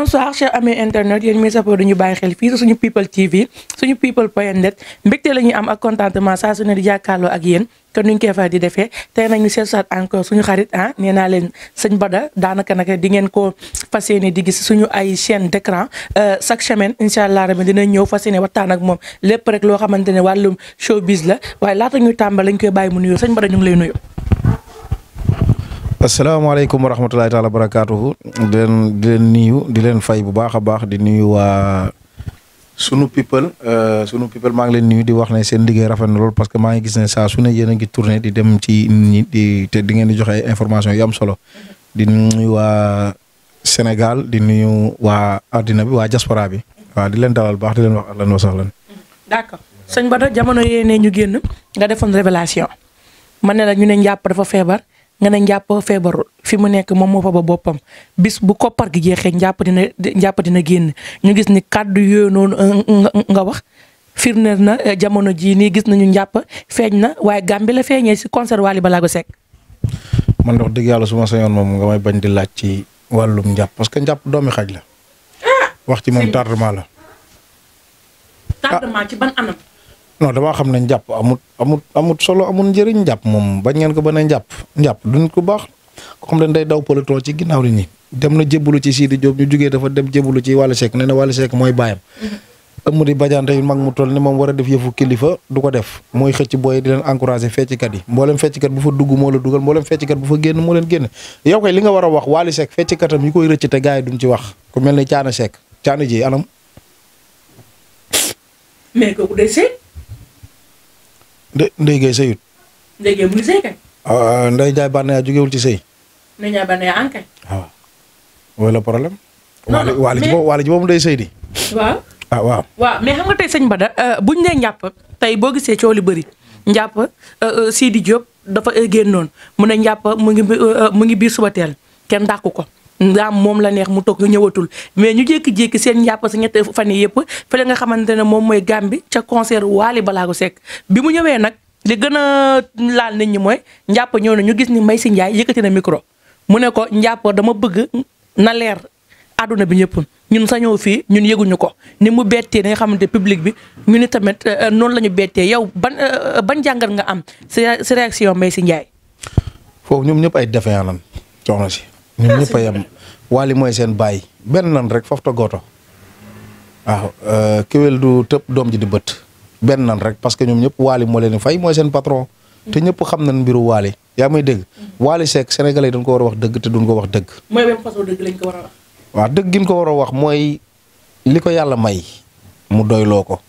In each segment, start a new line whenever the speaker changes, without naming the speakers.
bonsoir chers amis internet yéen mi safoo dañu bàyyi xel fii suñu people TV suñu people point net mbégte la ñuy am ak contentement saa su ne di jàkkaarloo ak yéen kon nuñ koy fa di defee tey nag ñu seetsaat encore suñu xarit nee naa leen sëñ Bada daanaka nag di ngeen ko fas yéene di gis suñu ay chaîne d'écran chaque semaine incha allah rabi dina ñëw fas yéene waxtaan ak moom lépp rek loo xamante ne wàllum showbiz la waaye laata ñuy tàmbal lañ koy bàyyi mu nuyoo sëñ Bada ñu ngi lay nuyu.
asalaamaaleykum wa rahmatulahi taala wa barakaatuhu di leen nuyu di leen fay bu baax a baax di nuyu waa sunu people maa ngi leen nuyu di wax ne seen liggéey rafet na lool parce que maa ngi gis ne saa su ne yéen a ngi tourné di dem ci nit ñi te di ngeen di joxe information yu am solo di nuyu waa Sénégal di nuyu waa addina bi waa diaspora bi waaw di leen dalal baax di leen wax ahlan wa sahlan.
d'accord sëñ Bada jamono yéene ñu génn nga defoon révélation ma ne la ñu ne njàpp dafa feebar. nga ne njàpp feebarul fi mu nekk moom moo fa ba boppam bis bu koppar gi jeexee njàpp dina génn ñu gis ni kàddu yooyu noonu nga wax firndeel na jamono jii nii gis nañu njàpp feeñ na waaye Gàmbi la feeñee si concert Wally Ballago Seck.
man wax dëgg yàlla su ma sañoon moom nga may bañ di laaj ci wàllum njàpp parce que njàpp doomi xaj la. wax ci moom tardement la.
tardement ci ban anam.
non damaa xam ne njàpp amut solo amul njëriñ njàpp moom bañ ngeen ko ba ne njàpp duñ ko baax ko xam ne day daw peloton ci ginnaaw nit ñi dem na jébbalu ci Sidi Diop ñu jugee dafa dem jébbalu ci Wally Seck ne na Wally Seck mooy baayam Amady Badiane tey mag mu toll ni moom war a def yëfu kilifa du ko def mooy xëcc booy di leen encouragé fecckat yi mboolem fecckat bu fa dugg moo la dugal mboolem fecckat bu fa génn moo leen génn yow kay li nga war a wax Wally Seck fecckatam yi koy rëcc te gars yi duñ ci wax ku mel ni Caana Seck Caana ji anam
mais kooku day sëy
Ndeye Gueye sëyut.
Ndeye Gueye mu ngi sëy kay.
Ndeye Ndiaye Banaya jógewul ci sëy.
Ndeye Ndiaye Banaya ankay.
waaw. wala problème.
non non
Wally ci boobu day sëy di.
waaw.
waaw.
waaw mais xam nga tey sëñ Bada buñ nee njàpp tey boo gisee coow li bëri njàpp Sidi Diop dafa génnoon mu ne njàpp mu ngi biir suba teel kenn dàqu ko. ndaam moom la neex mu toog nga ñëwatul mais ñu jékki-jékki seen njàpp sa ñett fan yi yëpp fële nga xamante ne moom mooy Gàmbi ca concert Wally Ballago Seck bi mu ñëwee nag li gën a laal nit ñi mooy njàpp ñëw na ñu gis ni Mbaye Sy Ndiaye yëkkati na micro mu ne ko njàpp dama bëgg na leer àdduna bi ñëpp ñun sañoo fii ñun yëguñu ko ni mu bettee nga xamante public bi ñu ni tamit noonu la ñu bettee yow ban jàngat nga am si réaction Mbaye Sy Ndiaye.
foofu ñoom ñëpp ay défaillant lan soxna si. ñoom ñëpp a yem Wally mooy seen baay benn nan rek foofu ta gooto waaw kéwél du tëb doom ji di bët benn nan rek parce que ñoom ñëpp Wally moo leen fay mooy seen patron te ñëpp xam nañ mbiru Wally yaa may dégg Wally Seck sénégalais yi dañ ko war a wax dëgg te duñ ko wax dëgg.
mooy benn façon dëgg lañ ko war a wax.
waaw dëgg gi ñu ko war a wax mooy li ko yàlla may mu doyloo ko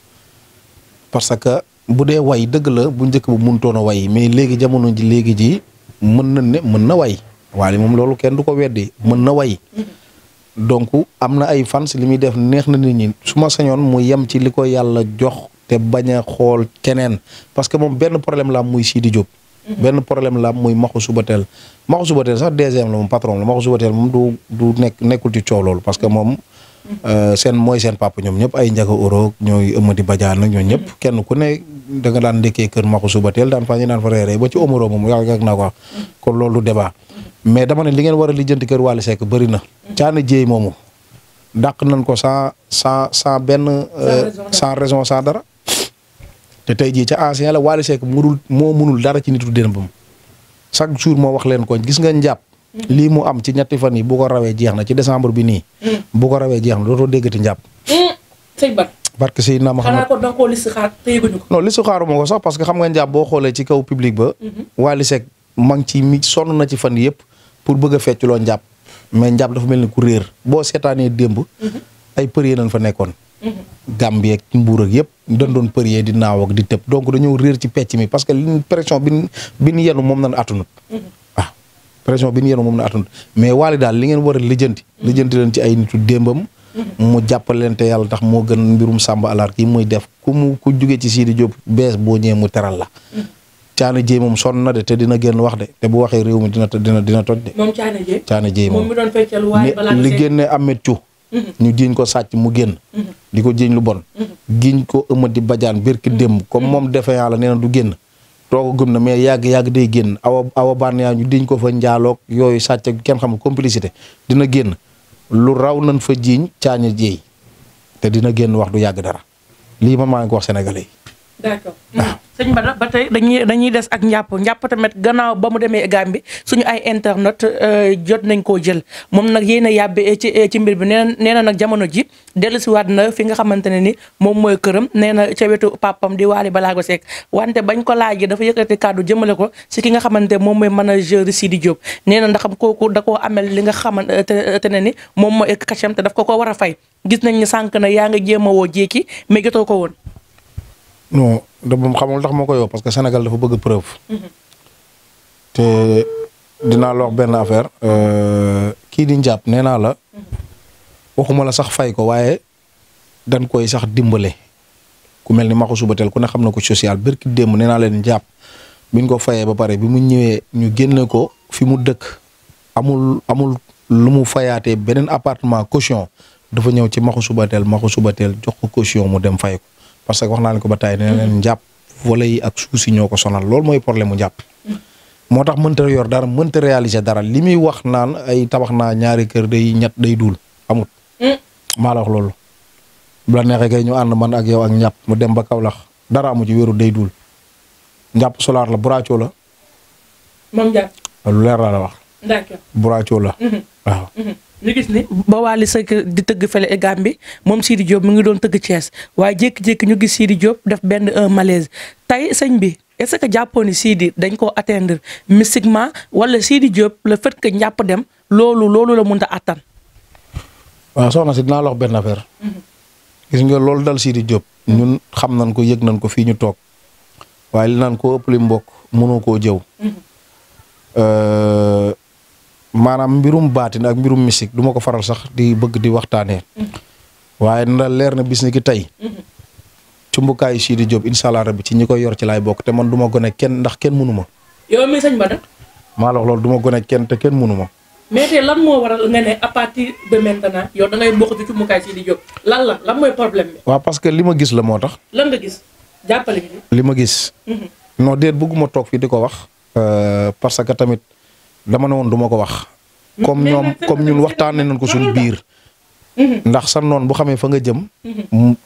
parce que bu dee way dëgg la bu njëkk bu mënutoon a way mais léegi jamono ji léegi ji mën na ne mën na way. Wally moom loolu kenn du ko weddi mën na way donc am na ay fans li muy def neex na nit ñi su ma sañoon mu yem ci li ko yàlla jox te bañ a xool keneen parce que moom benn problème la am muy Sidi Diop. benn problème la am muy Maxu Subatel sax deuxième la moom patron la Maxu Subatel moom du nekkul ci coow loolu parce que moom mooy seen papa ñoom ñëpp ay njaga oro ñooy Amady Badiane ñoo ñëpp kenn ku ne da nga daan ndekkee kër Maxu Subatel daan fa reeree ba ci omoro moom yàgg naa ko wax kon loolu du débat mais dama ne li ngeen war a lijjanti kër Wally Seck bëri na. Caana jéey moomu dàq nañ ko sans benn. sans raison sans dara. te tey jii ca ancien la Wally Seck moo munul dara ci nitu démbam chaque jour moo wax leen ko gis nga njàpp. lii mu am ci ñetti fan yi bu ko rawee jeex na ci décembre bi nii. bu ko rawee jeex na dootoo déggati njàpp.
sëñ Ba.
parce que Seydina Mohamed
xanaa ko da koo listixaar te yëguñu ko.
non listixaaruma ko sax parce que xam nga njàpp boo xoolee ci kaw public ba. Wally Seck ma ngi ci mi sonn na ci fan yëpp. pour bëgg a fecc loo njàpp mais njàpp dafa mel ni ku réer boo seetaanee démb ay përie nañ fa nekkoon Gambie ak Mbuur ak yëpp dañ doon përie di naaw ak di tëb donc dañoo réer ci pecc mi parce que pression bi ñu yenu moom nañ attunut waaw pression bi ñu yenu moom na attunut mais Wally daal li ngeen war a lijjanti leen ci ay nitu démbam mu jàppale leen te yàlla tax moo gën mbirum Samba Alar kii muy def ku jugee ci Sidi Diop bees boo ñëwee mu teral la Caana Jéey moom sonn na de te dina génn wax de te bu waxee réew mi dina toj de.
moom Caana Jéey.
Caana Jéey moom
mi doon feccal Wally Ballago Seck
li génne Ameth Thiou. ñu jiiñ ko sàcc mu génn. di ko jiiñ lu bon. giñ ko Amady Badiane birki démb comme moom defe yàlla nee na du génn. toog gëm na mais yàgg day génn awa Banaya ñu diñ ko fa njaaloog yooyu sàcc kenn xamul complicité dina génn lu raw nañ fa jiiñ caaña jéey te dina génn wax du yàgg dara lii man maa ngi ko wax sénégalais yi.
d'accord sëñ Bada ba tey dañuy des ak njàpp tamit gannaaw ba mu demee Gambie suñu ay internet jot nañ koo jël moom nag yéen a yàbbi ci mbir bi nee na nag jamono ji dellusiwaat na fi nga xamante ne ni moom mooy këram nee na ca wetu papam di Wally Ballago Seck wante bañ ko laajee dafa yëkkati kàddu jëmale ko si ki nga xamante moom mooy manager Sidi Diop nee na ndax kooku da koo amel li nga xamante ne ni moom mooy kacham te daf ko war a fay gis nañ ni sànq na yaa nga jéem a woo jékki mais jotoo ko woon.
non da moom xamul tax ma ko yow parce que Sénégal dafa bëgg preuve. te dinaa la wax benn affaire kii di njàpp nee naa la. waxuma la sax fay ko waaye dañ koy sax dimbale. ku mel ni Maxu Subatel ku ne xam na ko social birki démb nee naa leen njàpp biñ ko fayee ba pare bi mu ñëwee ñu génne ko fi mu dëkk amul lu mu fayaatee beneen appartement caution dafa ñëw ci Maxu Subatel jox ko caution mu dem fay ko. parce que wax naa leen ko ba tey nee leen njàpp volet yi ak suuf si ñoo ko sonal loolu mooy problème mu njàpp. moo tax mënta yor dara mënta réaliser dara li muy wax naan ay tabax naa ñaari kër day ñett day duul amut. maa la wax loolu. bu la neexee kay ñu ànd man ak yow ak njàpp mu dem ba Kaolack dara amu ci wéeru day duul njàpp solaar la buraaco la.
moom njàpp.
lu leer laa la wax.
d'accord
buraaco la. waaw.
ñu gis ni ba Wally Seck di tëgg fële Gambie moom Sidi Diop mu ngi doon tëgg Thiès waaye jékki-jékki ñu gis Sidi Diop def benn malaise tey sëñ bi est-ce que jàppoon ni Sidi dañ koo atteindre mystiquement wala Sidi Diop le fait que njàpp dem loolu la mënut a attan.
waaw soxna si dinaa la wax benn affaire. gis nga loolu dal Sidi Diop. ñun xam nañ ko yëg nañ ko fii ñu toog waaye li naan koo ëpp li mbokk mënoo koo jëw. maanaam mbirum baatin ak mbirum mystique du ma ko faral sax di bëgg di waxtaanee. waaye na leer na bis ni ki tey. cumbukaayu Sidi Diop incha allah rabbi ci ñi koy yor ci laay bokk te man du ma gone kenn ndax kenn mënu ma.
yow mi sëñ Bada.
maa la wax loolu du ma gone kenn te kenn mënu ma.
mais tey lan moo waral nga ne à partir de maintenant yow da ngay bokk ci cumbukaayu Sidi Diop lan mooy problème bi.
waaw parce que li ma gis la moo tax.
lan nga gis jàppale gi.
li ma gis. non déet bëgguma toog fii di ko wax. parce que tamit. dama ne woon du ma ko wax. comme ñun waxtaanee nañ ko suñu biir. ndax sa noon bu xamee fa nga jëm.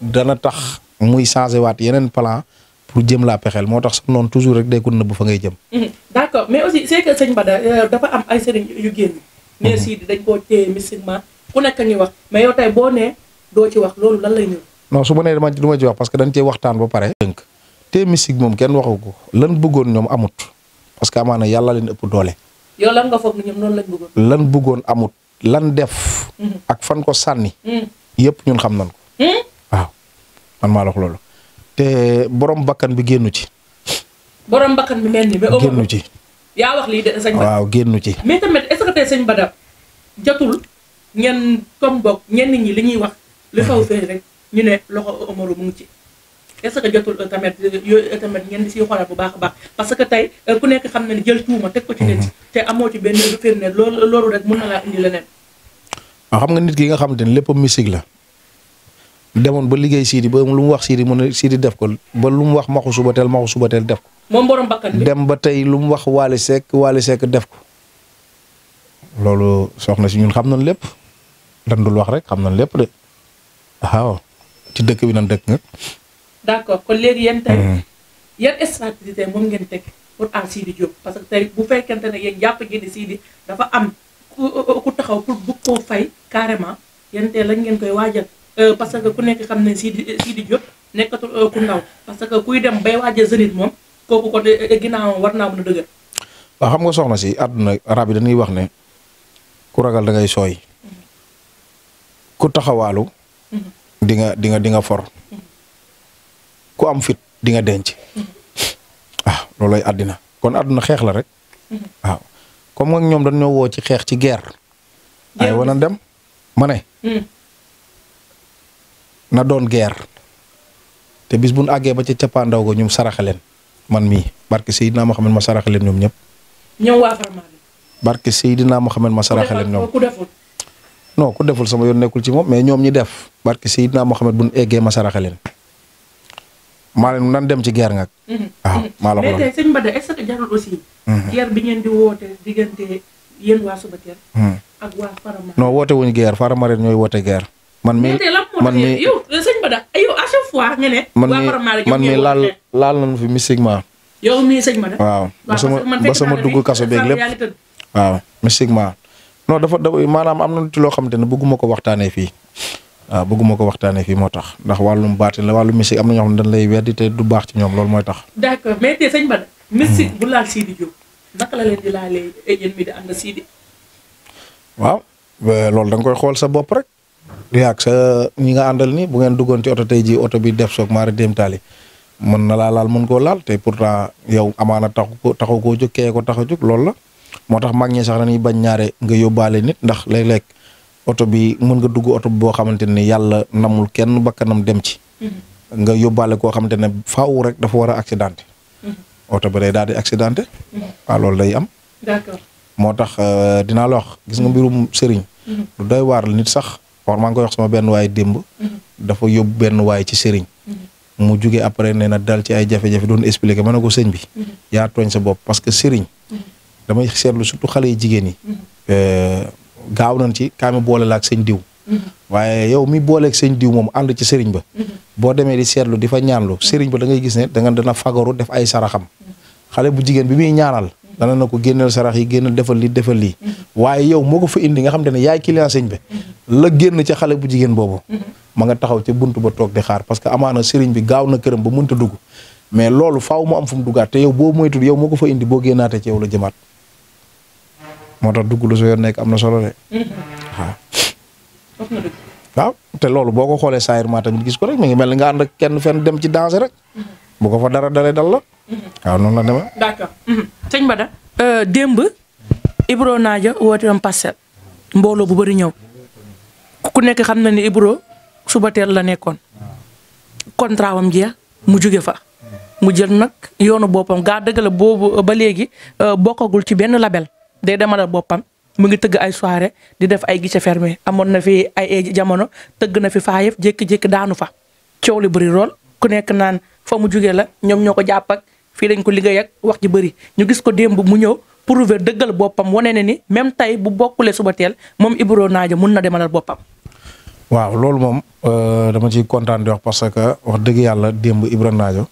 dana tax muy changé waat yeneen plan pour jëm laa pexeel moo tax sa noon toujours rek day ko nëbb fa ngay jëm.
d'accord mais aussi c'est que sëñ Bada dafa am ay sëriñ yu génn. mais Sidi dañ koo téye mystiquement ku nekk ngi wax mais yow tey boo nee doo ci wax loolu lan lay ñëw.
non su ma nee dama du ma ci wax parce que dañ cee waxtaan ba pare. dënk téye mystique moom kenn waxu ko lan bëggoon ñoom amut parce que amaana yàlla leen ëpp doole.
yow lan nga foog ni ñoom noonu lañ bëggoon.
lan bëggoon amut lan def. ak fan ko sànni. yëpp ñun xam nañ ko. waaw man maa la wax loolu. te borom bakkan bi génnu ci.
borom bakkan bi mel ni mais.
génnu ci.
yaa wax lii de sëñ Bada.
waaw génnu ci.
mais tamit est-ce que tey sëñ Bada jotul ngeen comme boog ñenn ñi li ñuy wax li xaw fee rek ñu ne loxo Omaro mu ngi ci. est-ce que jotul tamit yooyu tamit ngeen di siy xoolal bu baax a baax parce que tey ku nekk xam na ni jël tuuma teg ko ci nit te amoo ci benn firnde loolu rek mën na laa indi leneen.
waaw xam nga nit ki nga xamante ne lépp musique la demoon ba liggéey Sidi ba lu mu wax Sidi mu ne Sidi def ko ba lu mu wax Maxu Subatel def ko.
moom borom bakkan bi
dem ba tey lu mu wax Wally Seck def ko loolu soxna si ñun xam nañ lépp dañ dul wax rek xam nañ lépp de waaw ci dëkk bi nañ dëkk nga.
d'accord kon léegi yéen tey yan stratégie moom ngeen teg pour aar Sidi Diop parce que tey bu fekkente ne yéen jàpp ngeen ni Sidi dafa am ku taxaw pour bu koo fay carrément yéen tey lañ ngeen koy waajal parce que ku nekk xam ne Sidi Diop nekkatul ku ndaw parce que kuy dem bay waajal Zénith moom kooku kon ginnaawam war naa mën a dëgër.
waaw xam nga soxna si àdduna arab yi dañuy wax ne ku ragal da ngay sooy ku taxawaalu di nga for. ku am fit di nga denc. waaw loolooy àddina kon àdduna xeex la rek. waaw comme nga ñoom dañ ñoo woo ci xeex ci guerre. ay wana dem ma ne. na doon guerre. te bis bu nu àggee ba ca cappaandaw ga ñum saraxe leen man mii barke Seydina Mohamed ma saraxe leen ñoom ñëpp.
ñoom waa Farmali.
barke Seydina Mohamed ma saraxe leen ñoom.
ku deful.
non ku deful sama yoon nekkul ci moom mais ñoom ñi def barke Seydina Mohamed bu nu eggee ma saraxe leen. maa leen nan dem ci guerre nga. waaw maa la ko
mais tey sëñ Bada est-ce que jarul aussi. guerre bi ngeen di woote diggante yéen waa Subatel. ak waa Faramare.
non woote wuñ guerre Faramare ñooy woote guerre. man mi
yow sëñ Bada yow à chaque fois nga ne. waa Faramare
man mi laal nañu fi mystiquement.
yow mii sëñ Bada.
waaw ba sama dugg kaso beeg lépp. waaw mystiquement. non dafa maanaam am na ci loo xamante ne bëgguma ko waxtaanee fii. waaw bëgguma ko waxtaanee fii moo tax ndax wàllum baatin la wàllu mystique am na ñoo xam ne dañ lay weddi te du baax ci ñoom loolu mooy tax.
d'accord mais tey sëñ Bada. mystique bu laal Sidi Diop. naka la leen di laalee yéen mi di ànd Sidi.
waaw loolu da nga koy xool sa bopp rek. yaag sa ñi nga àndal ni bu ngeen duggoon ci oto tey jii oto bi def soog maara dem taali mën na laa laal mën koo laal te pourtant yow amaana taxaw koo jóg kee ko tax a jóg loolu la moo tax mag ñi sax dañuy bañ ñaare nga yóbbaale nit ndax léeg-léeg oto bi mën nga dugg oto boo xamante ne yàlla namul kenn bakkanam dem ci. nga yóbbaale koo xamante ne faaw rek dafa war a accidenté. oto bi day daal di accidenté. waaw loolu day am.
d'accord
moo tax dinaa la wax gis nga mbirum sëriñ. lu doy waar la nit sax. war maa ngi koy wax sama benn waay démb. dafa yóbbu benn waay ci sëriñ. mu jugee après nee na dal ci ay jafe-jafe doon expliqué ma ne ko sëñ bi. yaa tooñ sa bopp parce que sëriñ. damay seetlu surtout xale yi jigéen yi. gaaw nañ ci kaami boole la ak sëñ diw. waaye yow mi booleeg sëñ diw moom ànd ci sëriñ ba. boo demee di seetlu di fa ñaanlu sëriñ ba da ngay gis ne dana fagaru def ay saraxam. xale bu jigéen bi muy ñaanal. dana na ko génneel sarax yi génneel defal lii waaye yow moo ko fa indi nga xam te ne yaay client sëñ bi la génn ca xale bu jigéen boobu ma nga taxaw ca buntu ba toog di xaar parce que amaana sëriñ bi gaaw na këram ba mënta dugg mais loolu faaw mu am fu mu duggaat te yow boo moytul yow moo ko fa indi boo génnaatee ci yow la jëmaat moo tax dugg lu soo yoon nekk am na solo de waaw te loolu boo ko xoolee saayirement tamit gis ko rek mi ngi mel ni nga ànd ak kenn fenn dem ci danger rek bu ko fa dara dalee dal la waaw noonu la demee.
d'accord sëñ Bada. démb Ibro Nadio woote woon Parcelles mbooloo bu bëri ñëw ku nekk xam na ni Ibro suba teel la nekkoon contrat wam jeex mu jóge fa mu jël nag yoonu boppam gaa dëgg la boobu ba léegi bokkagul ci benn label day demalal boppam mu ngi tëgg ay soirée di def ay guichet fermé amoon na fi ay jamono tëgg na fi faa yëf jékki-jékki daanu fa coow li bëri lool ku nekk naan fa mu jóge la ñoom ñoo ko jàpp ak fii lañ ko liggéey ak wax ji bëri ñu gis ko démb mu ñëw prouver dëggal boppam wane ne ni même tey bu bokkulee suba teel moom Ibro Nadio mun na demalal boppam.
waaw loolu moom dama ciy kontaan di wax parce que wax dëgg yàlla démb Ibro Nadio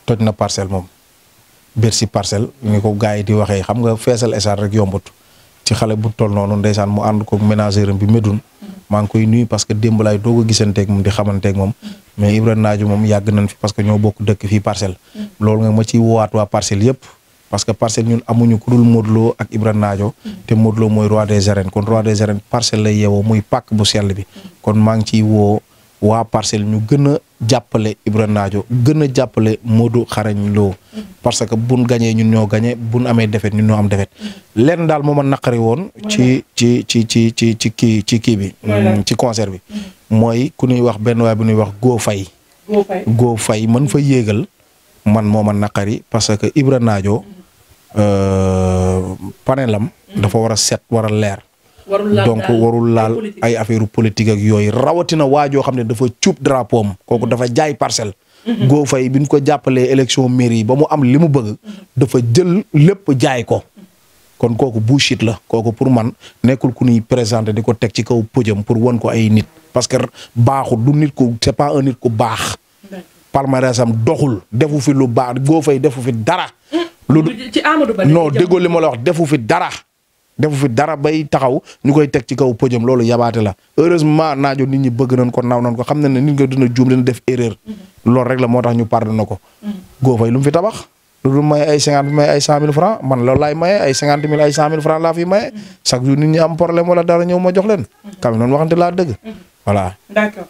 toj na Parcelles moom Bercy Parcelles ni ko gars yi di waxee xam nga feesal esaat rek yombut ci xale bu toll noonu ndeysaan mu ànd ko ménagère bi Médoune maa ngi koy nuyu parce que démb laay doog a gisanteeg moom di xamanteeg moom mais Ibro Nadio moom yàgg nañ fi parce que ñoo bokk dëkk fii Parcelles loolu nga ma ciy woowaat waa Parcelles yëpp parce que Parcelles ñun amuñu ku dul Modou Lo ak Ibro Nadio te Modou Lo mooy roi des arènes kon roi des arènes Parcelles lay yeewoo muy pàkk bu sell bi kon maa ngi ciy woo waa Parcelles ñu gën a jàppale Ibro Nadio gën a jàppale Modou Xarañ Lo parce que buñ gañee ñun ñoo gañee buñ amee defet ñun ñoo am defet lenn daal moo ma naqari woon ci kii bi ci concert bi mooy ku ñuy wax benn waay bu ñuy wax Go Faye mën fa yéegal man moo ma naqari parce que Ibro Nadio panelam dafa war a set war a leer donc warul laal ay affaire politique ak yooyu rawatina waajoo xam ne dafa cuub drapeau am kooku dafa jaay Parcelles Go Faye bi ñu ko jàppalee élection mairie yi ba mu am li mu bëgg dafa jël lépp jaay ko kon kooku bullshit la kooku pour man nekkul ku ñuy présenté di ko teg ci kaw podium pour won ko ay nit parce que baaxul du nit ku c'est pas un nit ku baax palmarèsam doxul defu fi lu baax Go Faye defu fi dara lu
ci Amadou Ba
non déggoo li ma la wax defu fi dara bay taxaw ñu koy teg ci kaw podium loolu yabaate la heureusement Nadio nit ñi bëgg nañ ko naw nañ ko xam na ne nit nga dina juum dina def erreur loolu rek la moo tax ñu pardonné ko Go Faye lu mu fi tabax lu dul maye ay 50 may ay 100 000 francs man loolu laay maye ay 50 000 ay 100 000 francs laa fi maye chaque jour nit ñi am problème wala dara ñëw ma jox leen kam noonu waxante laa dëgg voilà
d'accord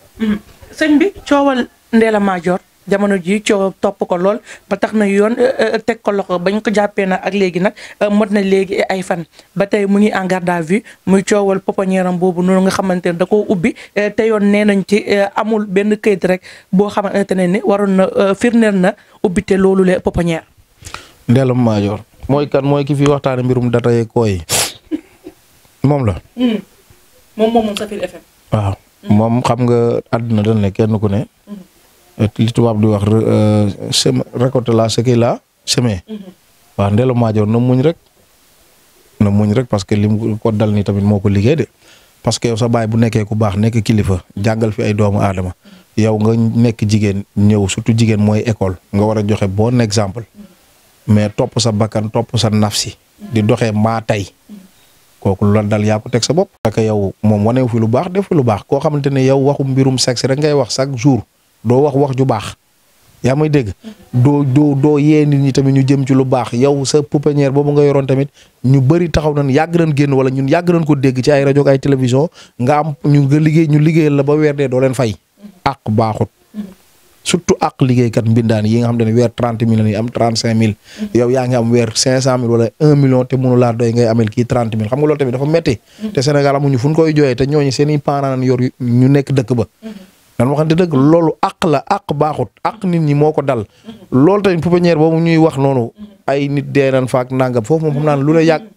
sëñ bi coowal Ndella Madior jamono ji coow topp ko lool ba tax na yoon teg ko loxo bañ ko jàppee nag ak léegi nag mot na léegi ay fan ba tey mu ngi en garde à vue muy coowal pouponnière am boobu noonu nga xamante ne da koo ubbi te yoon nee nañ ci amul benn këyit rek boo xamante ne ni waroon na firndeel na ubbite loolu le pouponnière.
Ndella Madior mooy kan mooy ki fi waxtaane mbirum data yeeg kooy moom la.
moom Safir FM.
waaw moom xam nga àdduna dañ ne kenn ku ne. li tubaab di wax récolte la ce qu'il a semé. waaw Ndella Madior na muñ rek na muñ rek parce que lim ko dal ni tamit moo ko liggéey de parce que yow sa baay bu nekkee ku baax nekk kilifa jàngal fi ay doomu aadama yow nga nekk jigéen ñëw surtout jigéen mooy école nga war a joxe bon exemple mais topp sa bakkan topp sa nafsi di doxee maa tey kooku lu la dal yaa ko teg sa bopp. parce que yow moom wanewu fi lu baax def fi lu baax koo xamante ne yow waxu mbirum sexe rek ngay wax chaque jour doo wax ju baax yaa may dégg doo yee nit ñi tamit ñu jëm ci lu baax yow sa pouponnière boobu nga yoroon tamit ñu bëri taxaw nañ yàgg nañ génn wala ñun yàgg nañ ko dégg ci ay rajo ak ay télévision nga am ñu liggéeyal la ba weer dee doo leen fay. àq baaxut surtout àq liggéeykat mbindaan yi nga xam ne weer 30 000 yi am 35 000 yow yaa ngi am weer 500 000 wala 1 million te mënu laa doy ngay amel kii 30 000 xam nga loolu tamit dafa metti te Sénégal amuñu fu ñu koy jooyee te ñooñu seen i parents yor ñu nekk dëkk ba. dan waxante dëgg loolu àq la àq baaxut àq nit ñi moo ko dal loolu tamit pouponnière boobu ñuy wax noonu ay nit dee nañ faak nangam foofu moom xam naa ne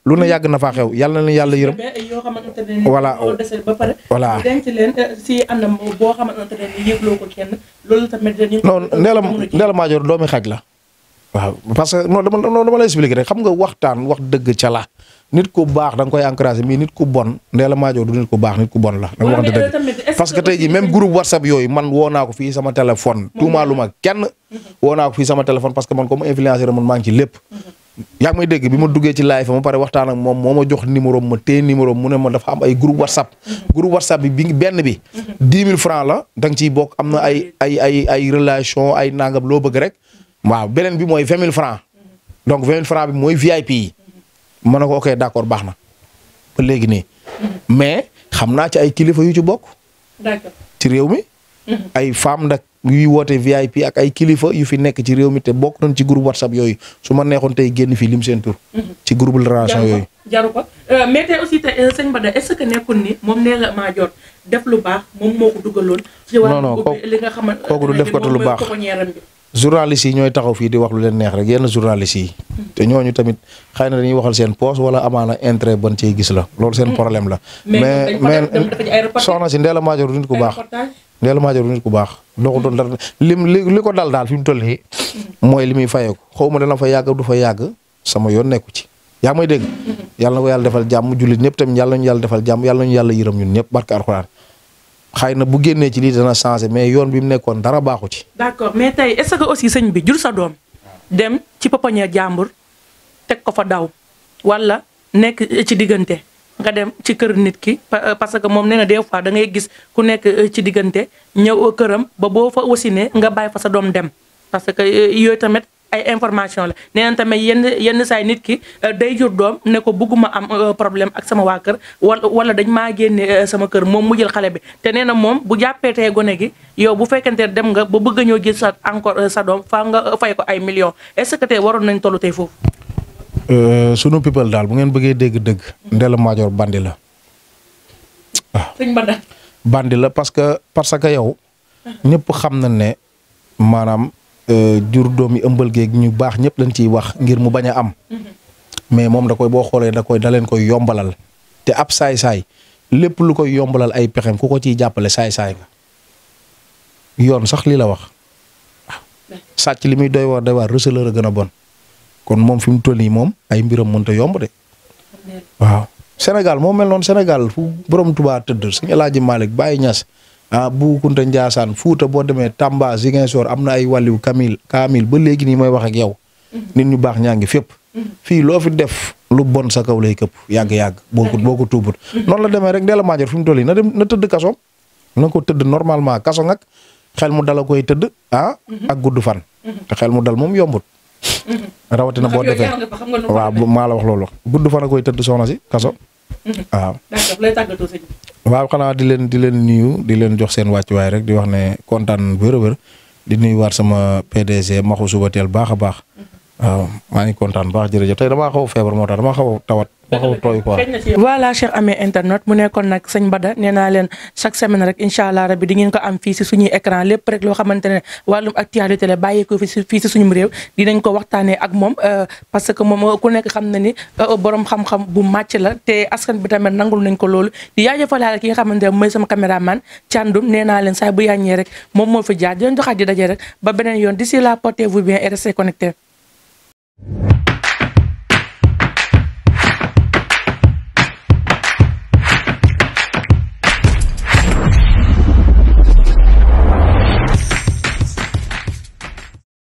lu ne yàgg na faa xew yàlla na leen yàlla yërëm.
yoo xamante ne
voilà
ba pare.
voilà
denc leen si anam boo xamante ne yëgloo ko kenn loolu tamit dañuy.
non Ndella Madior doomi xaj la. waaw parce que non dama lay expliquer rek xam nga waxtaan wax dëgg ca la nit ku baax da nga koy encourager mais nit ku bon Ndella Madior du nit ku baax nit ku bon la. da nga wax dëgg parce que tey jii même groupe WhatsApp yooyu man woo naa ko fii sama téléphone. tuumaalu ma kenn woo naa ko fii sama téléphone parce que man comme influenceur man maa ngi ci lépp. yaa ngi may dégg bi ma duggee ci live ma pare waxtaan ak moom moo ma jox numéro ma téye numéro mu ne ma dafa am ay groupe WhatsApp. groupe WhatsApp bi benn bi. 10 000 francs la da nga ciy bokk am na ay relation ay nangam loo bëgg rek. waaw beneen bi mooy 20 000 francs donc 20 000 francs bi mooy VIP yi. ma ne ko ok d'accord baax na ba léegi nii mais xam naa ci ay kilifa yu ci bokk.
d'accord
ci réew mi. ay femmes nag yuy woote VIP ak ay kilifa yu fi nekk ci réew mi te bokk nañ ci groupe WhatsApp yooyu su ma neexoon tey génn fii lim seen tur. ci groupe relation yooyu.
jaru ko mais tey aussi tey sëñ Bada est-ce que nekkul ni moom Ndella Madior def lu baax moom moo ko dugaloon.
non non kooku du def ko te lu baax. journalistes yi ñooy taxaw fii di wax lu leen neex rek yenn journalistes yi. te ñooñu tamit xëy na dañuy waxal seen poste wala amaana intérêt ban ciy gis la loolu seen problème la. mais soxna si Ndella Madior du nit ku baax. Ndella Madior du nit ku baax. loo ko doon dara li ko dal daal fi mu toll nii. mooy li muy fayeeku xaw ma dana fa yàgg du fa yàgg sama yoon nekku ci. yaa may dégg. yàlla na ko yàlla defal jàmm jullit ñëpp tamit yàlla nañu yàlla defal jàmm yàlla nañu yàlla yërëm ñun ñëpp barke alxuraan. xëy na bu génnee ci lii dana changé mais yoon bi mu nekkoon dara baaxu ci.
d'accord mais tey est-ce que aussi sëñ bi jur sa doom dem ci pouponnière jàmbur teg ko fa daw wala nekk ci diggante nga dem ci kër nit ki parce que moom nee na des fois da ngay gis ku nekk ci diggante ñëw këram ba boo fa wasinee nga bàyyi fa sa doom dem parce que yooyu tamit ay information la nee na tamit yenn saay nit ki day jur doom ne ko bëgguma am problème ak sama waa kër wala dañ maa génne sama kër moom mu jël xale bi te nee na moom bu jàppee tey gone gi yow bu fekkente dem nga ba bëgg a ñëw jël sa encore sa doom faa nga fay ko ay millions est-ce que tey waroon nañ tollu tey foofu.
sunu people daal bu ngeen bëggee dégg dëgg. Ndella Madior bandi la waaw.
sëñ Bada.
bandi la parce que yow. ñëpp xam na ne maanaam. jur doom yi ëmbal géeg ñu baax ñëpp lañ ciy wax ngir mu bañ a am. mais moom da koy boo xoolee da leen koy yombalal. te ab saay-saay lépp lu koy yombalal ay pexem ku ko ciy jàppale saay-saay nga. yoon sax li la wax. waaw sàcc li muy doy waar receleur a gën a bon. kon moom fi mu toll nii moom ay mbiram mënut a yomb de. waaw Sénégal moo mel noonu Sénégal fu borom Tuubaa tëdd Sëñ El Hadji Malick Baye Niass. Bu Kunta Njaasaan Fuuta boo demee Tamba Ziguinchor am na ay wàlliw kaamil ba léegi nii mooy wax ak yow. nit ñu baax ñaa ngi fépp. fii loo fi def lu bon sa kaw lay këpp yàgg-yàgg boo ko tuubut. noonu la demee rek Ndella Madior fi mu toll nii na tëdd kaso. na ko tëdd normalement kaso nag xel mu dala koy tëdd ak gudd fan. te xel mu dal moom yombut. rawatina boo defee waaw maa la wax loolu gudd fan a koy tëdd soxna si kaso. waaw. waaw xanaa di leen nuyu di leen jox seen wàccuwaay rek di wax ne kontaan wér di nuyu waat sama PDG Maxu Subatel baax a baax. waaw maa ngi kontaan baax jërëjëf tey damaa xaw a feebar moo tax damaa xaw a tawat. ma xaw a tooy quoi.
voilà cher amee internet mu nekkoon nag sëñ Bada nee naa leen chaque semaine rek incha allah rabbi di ngeen ko am fii si suñuy écran lépp rek loo xamante ne wàllum actualité la bàyyi ko fii si suñu réew dinañ ko waxtaanee ak moom parce que moom ku nekk xam na ni borom xam-xam bu màcc la te askan bi tamit nangul nañ ko loolu di jaajëfalaale ki nga xamante ne mooy sama caméraman Thiandoum nee naa leen saa bu yàññee rek moom moo fi jaar di leen joxaat di daje rek ba beneen yoon d'ici là portez-vous bien et restez connectés.